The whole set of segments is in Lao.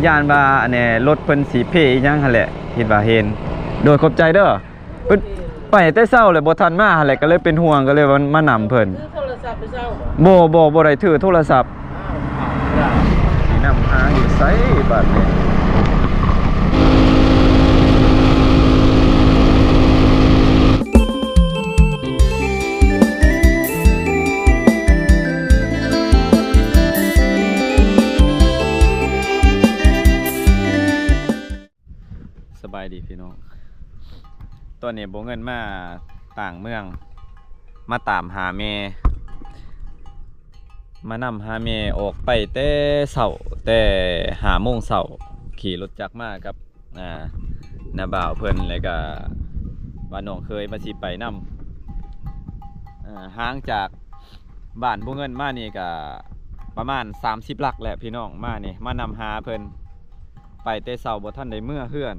ຢ້ານວ່າອັນນີ້ລົດເພິ່ນຊິເພອີ່ຫຍັງຫັ້ນແຫຼະ ຄິດວ່າເຫັນ. ໂດຍ ຂອບໃຈເດີ. ເພິ່ນໄປແຕ່ເຊົ້າແລ້ວ ບໍ່ທັນມາຫັ້ນແຫຼະ ກໍເລີຍເປັນຫ່ວງ ກໍເລີຍວ່າມານຳເພິ່ນ. ຖືໂທລະສັບໄປເຊົ້າບໍ່? ບໍ່ ບໍ່ ບໍ່ໄດ້ຖືໂທລະສັບ. ອ້າວ ຊິນຳຫາຢູ່ໃສບາດນີ້? ສະບາຍດີພີ່ນ້ອງ, ຕອນນີ້ບໍ່ເງິນມາຕ່າງເມືອງ ມາຕາມຫາແມ່ ມານຳຫາແມ່. ອອກໄປແຕ່ເຊົ້າ ແຕ່ຫ້າໂມງເຊົ້າ ຂີ່ລົດຈັກມາກັບ ອ່າ ນ້າບ່າວເພິ່ນ ແລ້ວກະວ່ານ້ອງເຂີຍວ່າຊິໄປນຳ. ອ່າ ຫ່າງຈາກບ້ານບໍ່ເງິນມານີ້ກະປະມານສາມສິບຫຼັກແຫຼະພີ່ນ້ອງ. ມານີ້ມານຳຫາເພິ່ນ ໄປແຕ່ເຊົ້າ ບໍ່ທັນໄດ້ເມືອເຮືອນ.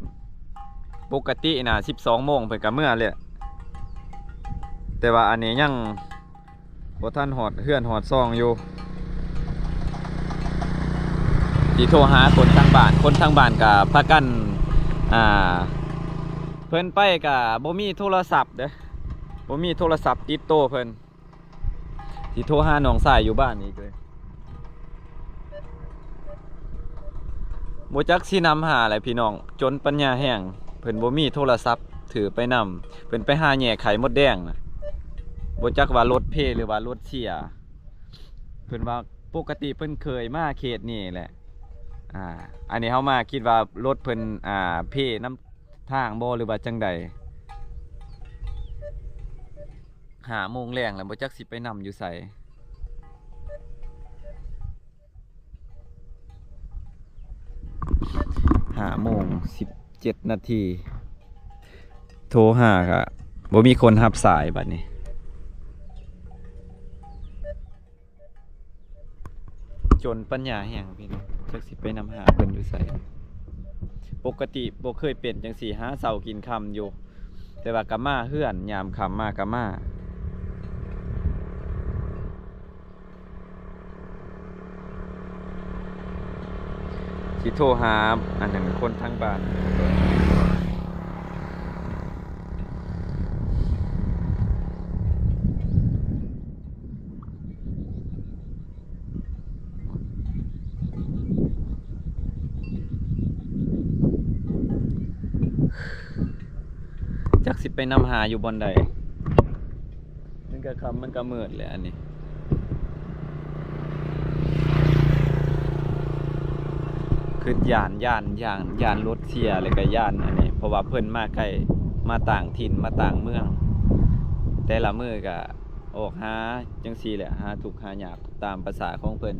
ປົກກະຕິນະສິບສອງໂມງເພິ່ນກະເມືອແລ້ວ, ແຕ່ວ່າອັນນີ້ຍັງ ບໍ່ທັນຮອດເຮືອນຮອດຊ່ອງຢູ່. ຊິໂທຫາຄົນທາງບ້ານ, ຄົນທາງບ້ານກະພາກັນ ອ່າ ເພິ່ນໄປກະບໍ່ມີໂທລະສັບເດ້, ບໍ່ມີໂທລະສັບຕິດໂຕເພິ່ນ. ຊິໂທຫານ້ອງຊາຍຢູ່ບ້ານອີກເລີຍ. ບໍ່ຈັກຊິນຳຫາແຫຼະພີ່ນ້ອງ, ຈົນປັນຍາແຮງ. ເພິ່ນບໍ່ມີໂທລະສັບຖືໄປນຳ, ເພິ່ນໄປຫາແຍ່ໄຂ່ມົດແດງນະ. ບໍ່ຈັກວ່າລົດເພ ຫຼືວ່າລົດເສຍ. ເພິ່ນວ່າປົກກະຕິເພິ່ນເຄີຍມາເຂດນີ້ແຫຼະ. ອ່າ ອັນນີ້ເຮົາມາຄິດວ່າລົດເພິ່ນ ອ່າ ເພນຳທາງບໍ່ ຫຼືວ່າຈັ່ງໃດ? ຫ້າໂມງແລງແລ້ວ ບໍ່ຈັກຊິໄປນຳຢູ່ໃສ. ຫ້າໂມງສິບເຈັດນາທີ ໂທຫາກະບໍ່ມີຄົນຮັບສາຍບາດນີ້. ຈົນປັນຍາແຮງພີ່ນ້ອງ, ຈັກຊິໄປນຳຫາເພິ່ນຢູ່ໃສ. ປົກກະຕິບໍ່ເຄີຍເປັນຈັ່ງຊີ້, ຫາເຊົ້າກິນຄ່ຳຢູ່, ແຕ່ວ່າກໍມາເຮືອນ ຍາມຄ່ຳມາກໍມາ. ຊິໂທຫາອັນນັ້ນ ຄົນທາງບ້ານ. ຈັກຊິໄປນຳຫາຢູ່ບ່ອນໃດ. ມັນກະຄ່ຳ ມັນກະມືດແຫຼະອັນນີ້. ຄຶດຢ້ານ ຢ້ານ ຢ້ານ ຢ້ານລົດເສຍ ແລ້ວກະຢ້ານອັນນີ້ ເພາະວ່າເພິ່ນມາໄກ ມາຕ່າງຖິ່ນ ມາຕ່າງເມືອງ. ແຕ່ລະມື້ກະອອກຫາຈັ່ງຊີ້ແຫຼະ, ຫາທຸກຫາຍາກຕາມພາສາຂອງເພິ່ນ.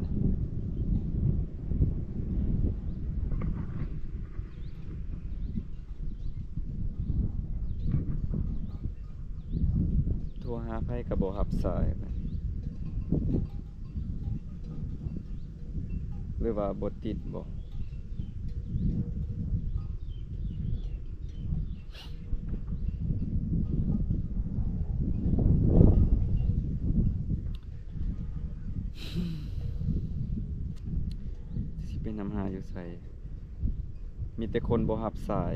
ໂທຫາໃຜກໍບໍ່ຮັບສາຍ ຫຼືວ່າບໍ່ຕິດບໍ່? ຊິໄປນຳຫາຢູ່ໃສ? ມີແຕ່ຄົນບໍ່ຮັບສາຍ.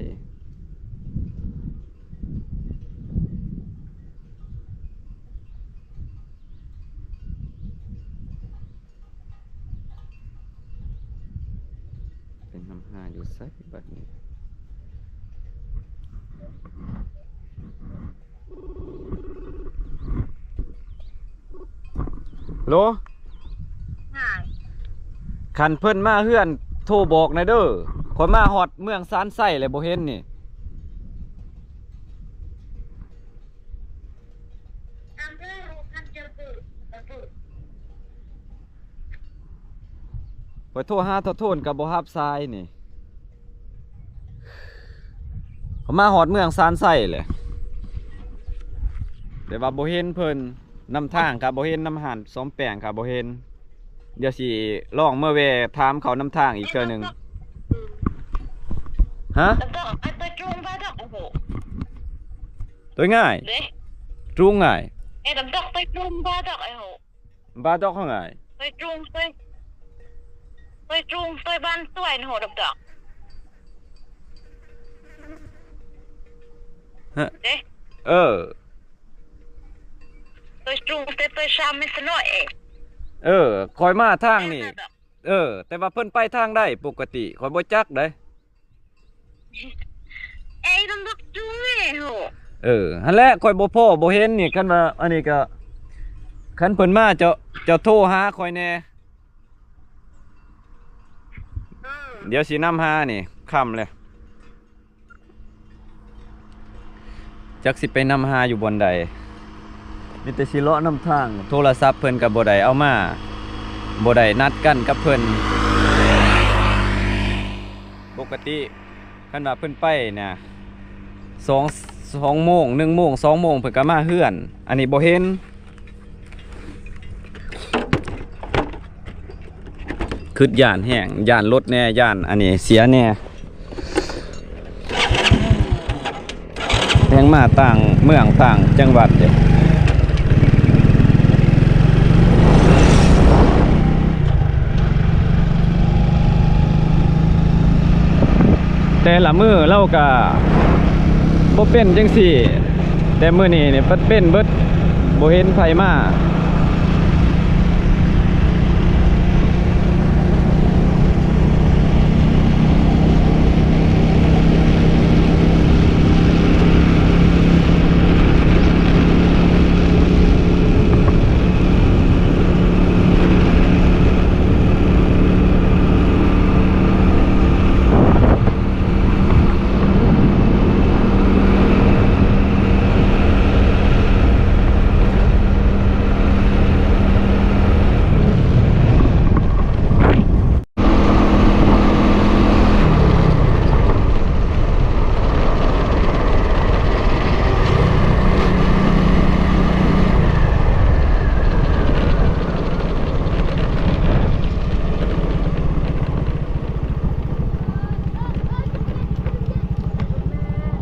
ໄປນຳຫາຢູ່ໃສບັດນີ້? ໂລ ຫາຍ ຄັນເພິ່ນມາເຮືອນໂທບອກແດ່ເດີ. ຂ້ອຍມາຮອດເມືອງຊານໄຊແລ້ວບໍ່ເຫັນນີ້. ຂ້ອຍໂທຫາທ້າວໂທນກໍບໍ່ຮັບສາຍນີ້. ເຂົາມາຮອດເມືອງຊານໄຊແຫຼະ ແຕ່ວ່າບໍ່ເຫັນເພິ່ນ, ນຳທາງກໍບໍ່ເຫັນ, ນຳຮ້ານສ້ອມແປງກໍບໍ່ເຫັນ. ດຽວຊິລອງເມືອແວ່ຖາມເຂົານຳທາງອີກເທື່ອໜຶ່ງ. ຮະ? ໂຕງ່າຍ. ເດ້ ໂຕງ່າຍ. ເອ ດຳດອກໄປຈຸ່ມບາດອກໄອ້ໂຫ. ບາດອກເຮົາງ່າຍ. ໄປຈຸ່ມໄປ. Tôi Trung, tôi Văn, tôi Hồ Độc Đỏ. ເອີ tôi Trung, tôi tôi Sam, tôi Nội. ເອີ ຂ້ອຍມາທາງນີ້. ເອີ ແຕ່ວ່າເພິ່ນໄປທາງໃດປົກກະຕິ ຂ້ອຍບໍ່ຈັກໃດ. ເອີ ຫັ້ນແຫຼະ ຂ້ອຍບໍ່ພໍ້ບໍ່ເຫັນນີ້. ຄັນວ່າອັນນີ້ກໍ ຄັນເພິ່ນມາ ເຈົ້າ ເຈົ້າໂທຫາຂ້ອຍແດ່. ດຽວຊິນຳຫານີ້ ຄ່ຳແລ້ວ. ຈັກຊິໄປນຳຫາຢູ່ບ່ອນໃດ ມີແຕ່ຊິເລາະນຳທາງ. ໂທລະສັບເພິ່ນກໍບໍ່ໄດ້ເອົາມາ ບໍ່ໄດ້ນັດກັນກັບເພິ່ນ. ປົກກະຕິຄັນວ່າເພິ່ນໄປນະ ສອງ ສອງໂມງ ໜຶ່ງໂມງ ສອງໂມງ ເພິ່ນກໍມາເຮືອນ. ອັນນີ້ບໍ່ເຫັນ. ຄຶດຢ້ານແຮງ ຢ້ານລົດແດ່ ຢ້ານອັນນີ້ເສຍແດ່. ແຮງມາຕ່າງເມືອງຕ່າງຈັງຫວັດເດ້. ແຕ່ລະມື້ລາວກະບໍ່ເປັນຈັ່ງຊີ້ ແຕ່ມື້ນີ້ນີ້ພັດເປັນເບິດ ບໍ່ເຫັນໃຜມາ.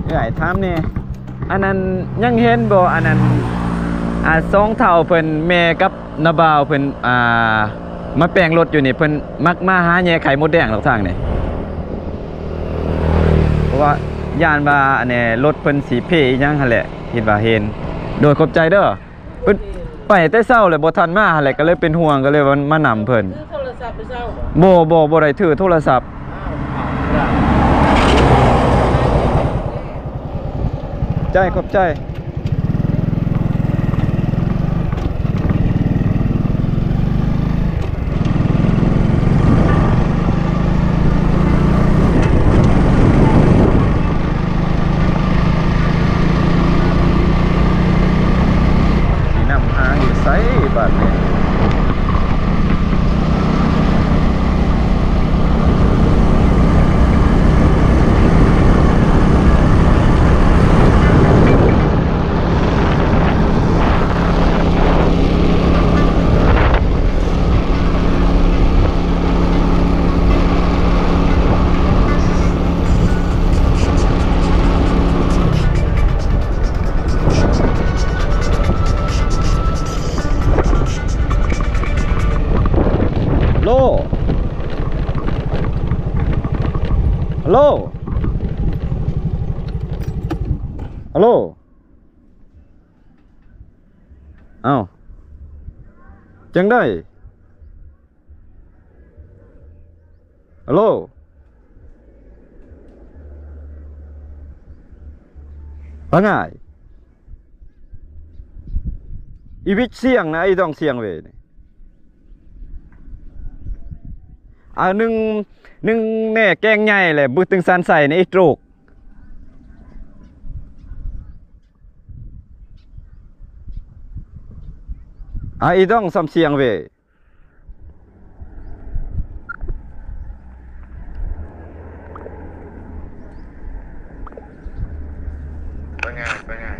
ເອື້ອຍ ຖາມແດ່ ອັນນັ້ນຍັງເຫັນບໍ່ ອັນນັ້ນ ອ່າ ສອງເຖົ້າເພິ່ນ ແມ່ກັບນ້າບ່າວເພິ່ນ ອ່າ ມາແປງລົດຢູ່ນີ້ ເພິ່ນມັກມາຫາແຍ່ໄຂ່ມົດແດງດອກທາງນີ້ ເພາະວ່າຢ້ານວ່າ ອັນນີ້ ລົດເພິ່ນຊິເພອີ່ຫຍັງຫັ້ນແຫຼະ ຄິດວ່າເຫັນ. ໂດຍ ຂອບໃຈເດີ. ເພິ່ນໄປແຕ່ເຊົ້າແລ້ວ ບໍ່ທັນມາຫັ້ນແຫຼະ ກໍເລີຍເປັນຫ່ວງ ກໍເລີຍວ່າມານຳເພິ່ນ. ຖືໂທລະສັບໄປເຊົ້າບໍ່? ບໍ່ ບໍ່ ບໍ່ໄດ້ຖືໂທລະສັບ. ອ້າວ ໃຈ ຂອບໃຈ. ຊິນຳທາງຢູ່ໃສບາດນີ້? ໂລ ໂລ ໂລ. ອ້າວ ຈັ່ງໃດ? ຮັລໂຫຼ ວ່າໄງ? ອີວິດສຽງນະ ອີດອງສຽງເວນີ້ ອາ ໜຶ່ງ ໜຶ່ງແນ່ແກງໃຫຍ່ແຫຼະ ບຶດຕຶງຊານໃສ່ໃນອີໂຕກ. ອາ ອີດອງສຳສຽງເວ. ໄປງານ ໄປງານ.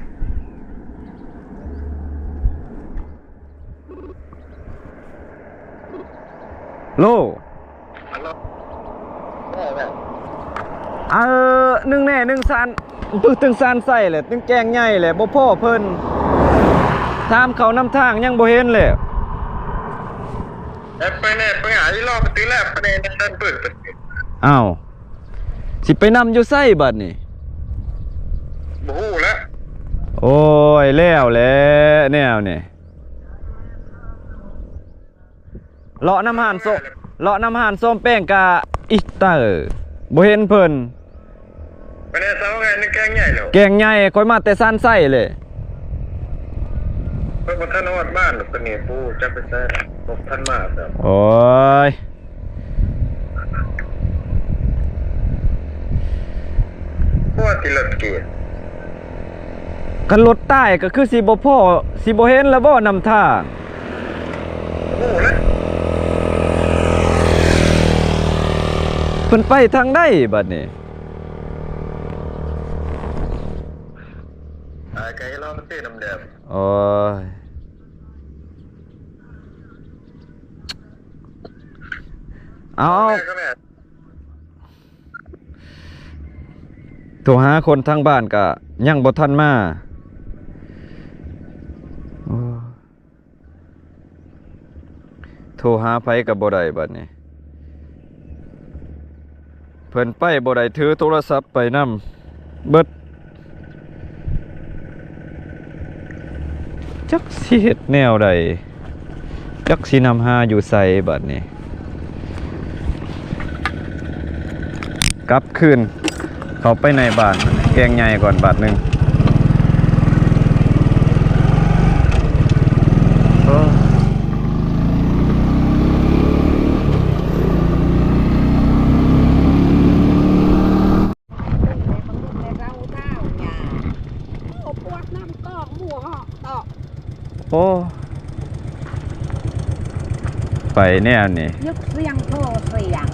ໂລ ເອີ ໜຶ່ງແນ່ ໜຶ່ງຊານ ປຶກຕຶງຊານໃສ່ແຫຼະ ຕຶງແກງໃຫຍ່ແຫຼະ ບໍ່ພໍ້ເພິ່ນ ຖາມເຂົານຳທາງຍັງບໍ່ເຫັນແຫຼະ. ເອີ ໄປແນ່ ໄປຫາ ໄປລໍໄປຕິແລ້ວ ໄປແນ່ນັ້ນເປີດປະຕູ. ອ້າວ ຊິໄປນຳຢູ່ໃສບັດນີ້? ບໍ່ຮູ້ແລ້ວ. ໂອ້ຍ ແລ້ວແຫຼະແນວນີ້. ເລາະນຳຮ້ານໂຊ ເລາະນຳຮ້ານສ້ອມແປງກະ ອີເຕີ ບໍ່ເຫັນເພິ່ນ. ໄປແນວເຊົາໄງ ໃນແກງໃຫຍ່ເນາະ ແກງໃຫຍ່. ຂ້ອຍມາແຕ່ຊານໄຊເລີຍ ຂ້ອຍບໍ່ທັນຮອດບ້ານດອກ ຕອນນີ້ບໍ່ຮູ້ຈັກໄປໃສ ບໍ່ທັນມາຊ້ຳ. ໂອ້ຍ ພໍຊິລົດເກ ຄັນລົດຕາຍກໍຄືຊິບໍ່ພໍ ຊິບໍ່ເຫັນລະບໍ່ນຳທາງ? ໂອ້ ເພິ່ນໄປທາງໃດບັດນີ້? ອາ ໄກລອງຊື້ນ້ຳແດງ. ໂອ້ຍ ເອົາ ເອົາ ໂທຫາຄົນທາງບ້ານກະຍັງບໍ່ທັນມາ. ໂອ້ ໂທຫາໃຜກໍບໍ່ໄດ້ບັດນີ້ ເພິ່ນໄປບໍ່ໄດ້ ຖືໂທລະສັບໄປນຳເບິດ. ຈັກຊິເຮັດແນວໃດ ຈັກຊິນຳຫາຢູ່ໃສບັດນີ້? ກັບຄືນເຂົ້າໄປໃນບ້ານແກງໃຫຍ່ກ່ອນບາດໜຶ່ງ. ໂອ້ ໄປແນວນີ້ ຍກສຽງໂທສຽງ.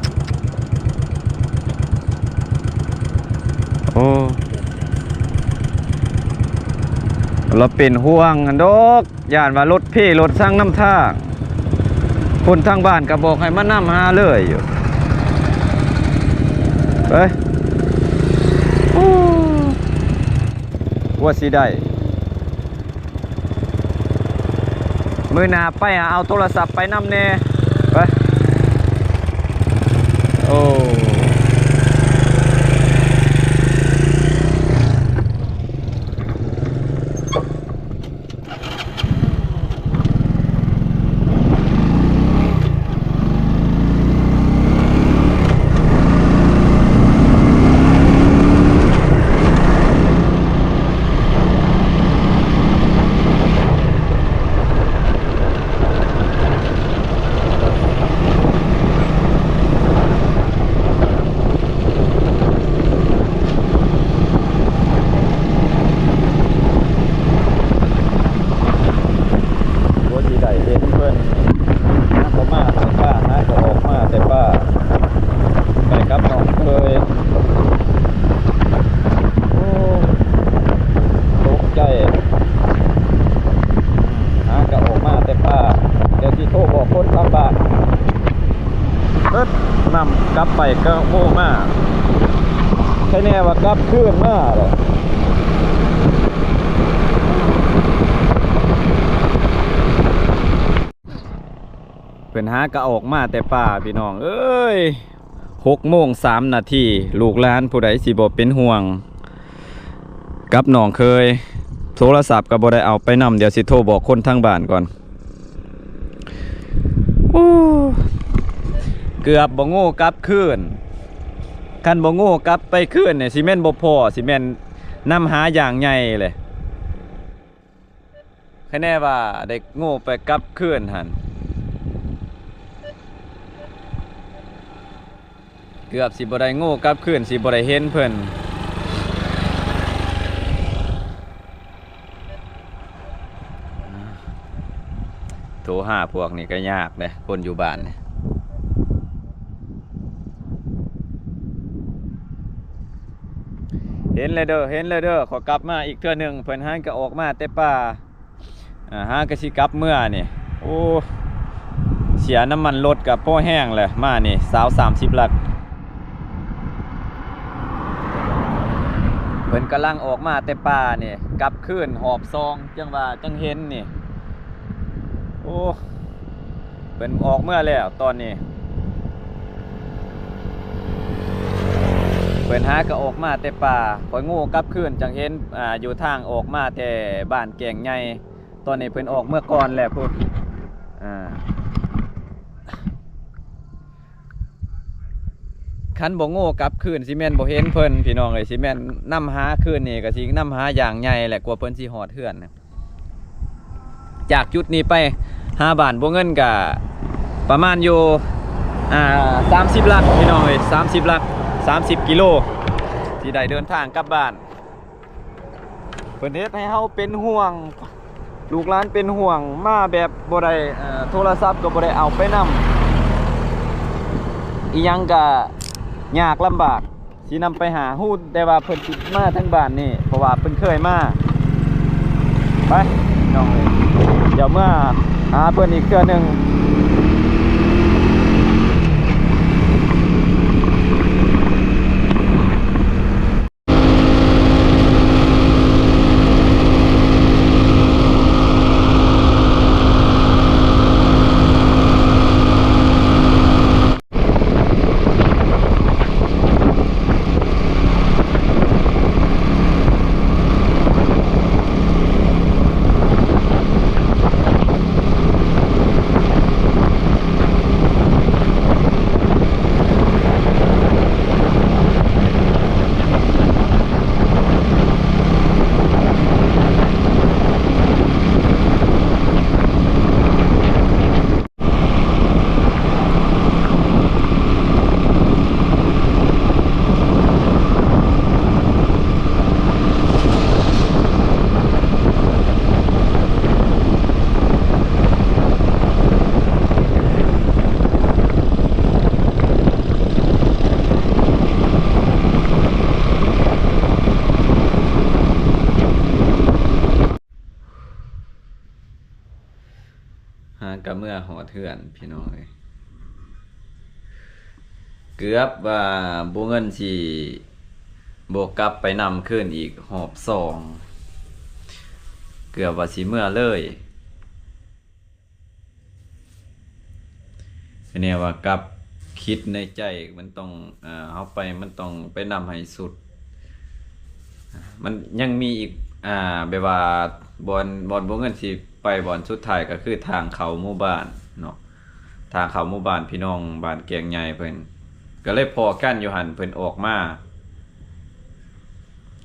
ໂອ້ ລະເປັນຫ່ວງຫັ້ນດອກ. ຢ້ານວ່າລົດເພລົດສັງນຳທາງ ຄົນທາງບ້ານກໍບອກໃຫ້ມານຳຫາເລີຍຢູ່. ເອີຍ ໂອ້ ກວ່າຊິໄດ້ ມື້ໜ້າໄປຫາເອົາໂທລະສັບໄປນຳແດ່ ໄປ. ໂອ້. ກວ່າຊິໄດ້ເຫັນເພິ່ນ ຫາກໍມາແຕ່ປ່າ ຫາກໍອອກມາແຕ່ປ່າ ໄປກັບນ້ອງເຂີຍ. ໂອ້ ຕົກໃຈ ຫາກໍອອກມາແຕ່ປ່າ ດຽວຊິໂທບອກຄົນທາງບ້ານ. ເອີ ນຳກັບໄປກໍໂອ້ມາ ໃຄແນ່ວ່າກັບຄືນມາແຫຼະ. ເພິ່ນຫາກໍອອກມາແຕ່ປ່າ ພີ່ນ້ອງເອີຍ ຫົກໂມງສາມນາທີ. ລູກຫຼານຜູ້ໃດຊິບໍ່ເປັນຫ່ວງກັບນ້ອງເຂີຍ ໂທລະສັບກໍບໍ່ໄດ້ເອົາໄປນຳ ດຽວຊິໂທບອກຄົນທາງບ້ານກ່ອນ. ໂອ້ ເກືອບບໍ່ໂງ່ກັບຄືນ ຄັນບໍ່ໂງ່ກັບໄປຄືນນີ້ ຊິແມ່ນບໍ່ພໍ ຊິແມ່ນນຳຫາຢ່າງໃຫຍ່ເລີຍ. ຄະແນວ່າໄດ້ໂງ່ໄປກັບຄືນຫັ້ນ ເກືອບຊິບໍ່ໄດ້ໂງ່ກັບຄືນ ຊິບໍ່ໄດ້ເຫັນເພິ່ນ. ໂທຫາພວກນີ້ກໍຍາກເດ້ ຄົນຢູ່ບ້ານນີ້. ເຫັນແລ້ວເດີ ເຫັນແລ້ວເດີ ຂໍກັບມາອີກເທື່ອໜຶ່ງ. ເພິ່ນຫັ້ນກໍອອກມາແຕ່ປ່າ ອ່າ ຫາກະຊິກັບເມືອນີ້ ໂອ້ ເສຍນ້ຳມັນລົດກະພໍແຮງແຫຼະ ມານີ້ຊາວສາມສິບລັດ. ເພິ່ນກຳລັງອອກມາແຕ່ປ່ານີ້ ກັບຄືນຮອບສອງ ຈັ່ງວ່າຈັ່ງເຫັນນີ້. ໂອ້ ເພິ່ນອອກເມືອແລ້ວຕອນນີ້. เพิ่นหากะออกมาแต่ป่า ข้อยโง่กลับคืนจั่งเห็น อ่า อยู่ทางออกมาแต่บ้านแก้งใหญ่ ตอนนี้เพิ่นออกเมือก่อนแล้วพุ้น อ่า คันบ่โง่กลับคืนสิแม่นบ่เห็นเพิ่น พี่น้องเอ้ย สิแม่นนำหาคืนนี่กะสินำหาอย่างใหญ่แหละ กว่าเพิ่นสิฮอดเฮือน จากจุดนี้ไปหาบ้านบัวเงินกะประมาณอยู่ อ่า สามสิบหลัก พี่น้องเอ้ย สามสิบหลัก สามสิบกิโล สิได้เดินทางกลับบ้าน เพิ่นเฮ็ดให้เฮาเป็นห่วง ลูกหลานเป็นห่วง มาแบบบ่ได้ เอ่อ โทรศัพท์ก็บ่ได้เอาไปนำ อิหยังกะยากลำบาก สินำไปหา ฮู้แต่ว่าเพิ่นสิมาทางบ้านนี่ เพราะว่าเพิ่นเคยมา ไป น้องเอ้ย เดี๋ยวเมือหาเพิ่นอีกเทื่อหนึ่ง หากะเมือฮอดเฮือนพี่น้องเอ้ย เกือบว่าบัวเงินสิบ่กลับไปนำคืนอีกรอบสอง เกือบว่าสิเมือเลย แนวว่ากลับคิดในใจมันต้อง เอ่อ เฮาไปมันต้องไปนำให้สุด มันยังมีอีก อ่า แบบว่าบ่อน บ่อนบัวเงินสิไปบ่อนสุดท้ายก็คือทางเข้าหมู่บ้านเนาะ ทางเข้าหมู่บ้านพี่น้องบ้านแก้งใหญ่เพิ่น ก็เลยพ้อกันอยู่หั่น เพิ่นออกมา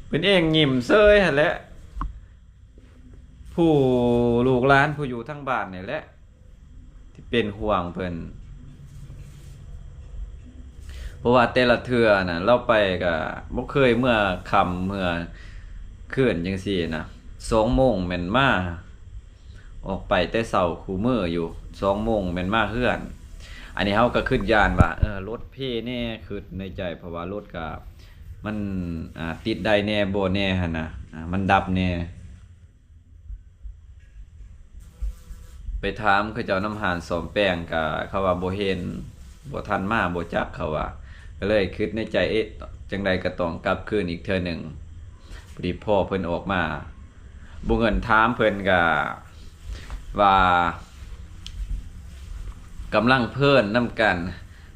เพิ่นเองยิ้มเซยหั่นแหละ ผู้ลูกหลานผู้อยู่ทางบ้านนี่แหละ ที่เป็นห่วงเพิ่น เพราะว่าแต่ละเทื่อน่ะ ลาวไปก็บ่เคยเมือค่ำเมือคืนจั่งซี้นะ สองโมงแม่นมา ออกไปแต่เช้าคู่มื้ออยู่ สองโมงแม่นมาเฮือน อันนี้เฮาก็คิดย้านว่า เออ รถเพแน่ คิดในใจ เพราะว่ารถก็มัน อ่า ติดได้แน่บ่แน่หั่นนะ อ่า มันดับแน่ ไปถามเขาเจ้านำห้านซ่อมแปลง ก็เขาว่าบ่เห็น บ่ทันมา บ่จัก เขาว่า ก็เลยคิดในใจ เอ๊ะ จั่งใดก็ต้องกลับคืนอีกเทื่อหนึ่ง พอดีพ้อเพิ่นออกมา บัวเงินถามเพิ่นก็ว่า กำลังเพลินนำกัน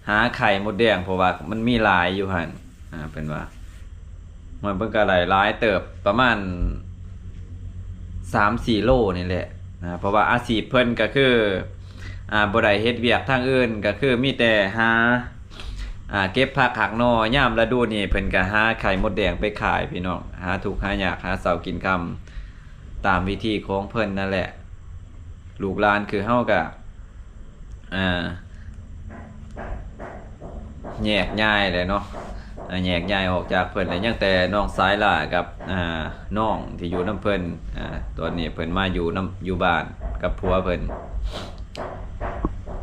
หาไข่มดแดง เพราะว่ามันมีหลายอยู่หั่น อ่า เพิ่นว่า มันเพิ่นก็ได้หลายเติบ ประมาณสามสี่โลนี่แหละนะ เพราะว่าอาชีพเพิ่นก็คือ อ่า บ่ได้เฮ็ดเวียกทางอื่น ก็คือมีแต่หา อ่า เก็บผักหักหน่อ ยามฤดูนี้เพิ่นก็หาไข่มดแดงไปขายพี่น้อง หาทุกข์หายาก หาเช้ากินค่ำ ตามวิธีของเพิ่นนั่นแหละ ลูกหลานคือเฮาก็ อ่า แยกย้ายแหละเนาะ อ่า แยกย้ายออกจากเพิ่นแล้ว ยังแต่น้องสายหล้ากับ อ่า น้องที่อยู่นำเพิ่น อ่า ตอนนี้เพิ่นมาอยู่นำ อยู่บ้านกับผัวเพิ่น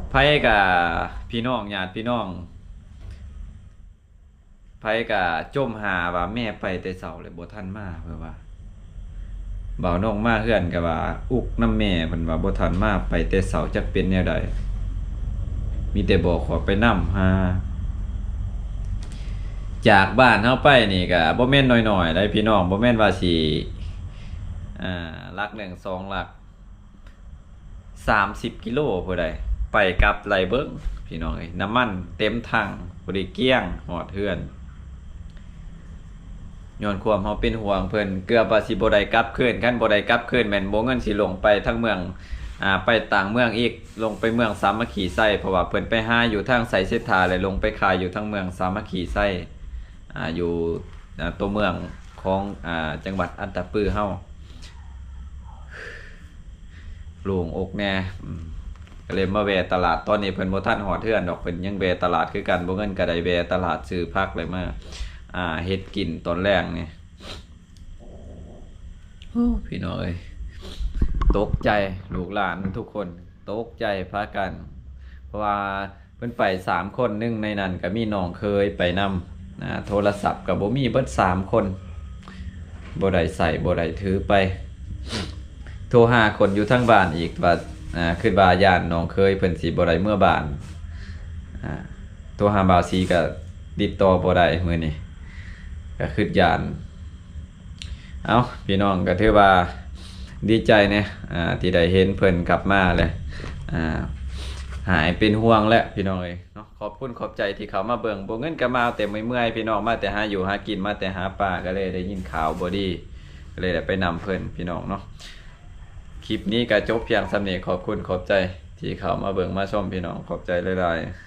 ไผก็พี่น้อง ญาติพี่น้อง ไผก็จ่มหาว่าแม่ไปแต่เช้าแล้วบ่ทันมา เพิ่นว่า บ่าวน้องมาเฮือนก็ว่าอุกนำแม่ เพิ่นว่าบ่ทันมา ไปแต่เช้าจักเป็นแนวใด มีแต่บอกขอไปนำหา จากบ้านเฮาไปนี่ก็บ่แม่นน้อยๆ ได๋พี่น้อง บ่แม่นว่าสิ อ่า หลักหนึ่งสองหลัก สามสิบกิโลพุ้นใด๋ ไปกลับไล่เบิ่งพี่น้องเอ้ย น้ำมันเต็มถัง พอดีเกลี้ยง ฮอดเฮือน ຍ້ອນຄວາມເຮົາເປັນຫ່ວງເພິ່ນ ເກືອບວ່າຊິບໍ່ໄດ້ກັບຄືນ. ຄັນບໍ່ໄດ້ກັບຄືນ ແມ່ນບໍ່ເງິນຊິລົງໄປທາງເມືອງ ອ່າ ໄປຕ່າງເມືອງອີກ ລົງໄປເມືອງສາມັກຄີໄຊ ເພາະວ່າເພິ່ນໄປຫາຢູ່ທາງໄຊເສດຖາ ແລະ ລົງໄປຂາຍຢູ່ທາງເມືອງສາມັກຄີໄຊ ອ່າ ຢູ່ ອ່າ ຕົວເມືອງຂອງ ອ່າ ຈັງຫວັດອັດຕະປືເຮົາ. ໂລ່ງອົກແດ່ ອືມ ກໍເລີຍມາແວ່ຕະຫຼາດ. ຕອນນີ້ເພິ່ນບໍ່ທັນຮອດເຮືອນດອກ ເພິ່ນຍັງແວ່ຕະຫຼາດຄືກັນ. ບໍ່ເງິນກໍໄດ້ແວ່ຕະຫຼາດຊື້ຜັກ ແລ້ວມາ ອ່າ ເຮັດກິນຕອນແລງນີ້. ໂອ້ ພີ່ນ້ອງເອີຍ ຕົກໃຈ ລູກຫຼານທຸກຄົນຕົກໃຈພາກັນ ເພາະວ່າ ເພິ່ນໄປສາມຄົນ ໜຶ່ງໃນນັ້ນກໍມີນ້ອງເຂີຍໄປນຳ ນະ ໂທລະສັບກໍບໍ່ມີ ເບິດສາມຄົນ ບໍ່ໄດ້ໃຊ້ ບໍ່ໄດ້ຖືໄປ. ໂທຫາຄົນຢູ່ທາງບ້ານອີກວ່າ ອ່າ ຄິດວ່າຢ້ານນ້ອງເຂີຍເພິ່ນຊິບໍ່ໄດ້ເມືອບ້ານ. ອ່າ ໂທຫາບ່າວສີກໍຕິດຕໍ່ບໍ່ໄດ້ມື້ນີ້ ກໍຄິດຢ້ານ. ເອົ້າ ພີ່ນ້ອງ ກໍຖືວ່າດີໃຈແດ່ ອ່າ ທີ່ໄດ້ເຫັນເພິ່ນກັບມາແຫຼະ ອ່າ ຫາຍເປັນຫ່ວງແຫຼະ ພີ່ນ້ອງເອີຍເນາະ. ຂອບຄຸນຂອບໃຈທີ່ເຂົ້າມາເບິ່ງ. ບໍ່ເງິນກໍມາແຕ່ເມື່ອຍໆ ພີ່ນ້ອງ ມາແຕ່ຫາຢູ່ຫາກິນ ມາແຕ່ຫາປາ ກໍເລີຍໄດ້ຍິນຂ່າວບໍ່ດີ ກໍເລີຍໄດ້ໄປນຳເພິ່ນ ພີ່ນ້ອງເນາະ. ຄລິບນີ້ກໍຈົບພຽງສ່ຳນີ້. ຂອບຄຸນຂອບໃຈທີ່ເຂົ້າມາເບິ່ງມາຊົມ ພີ່ນ້ອງ ຂອບໃຈຫຼາຍໆ.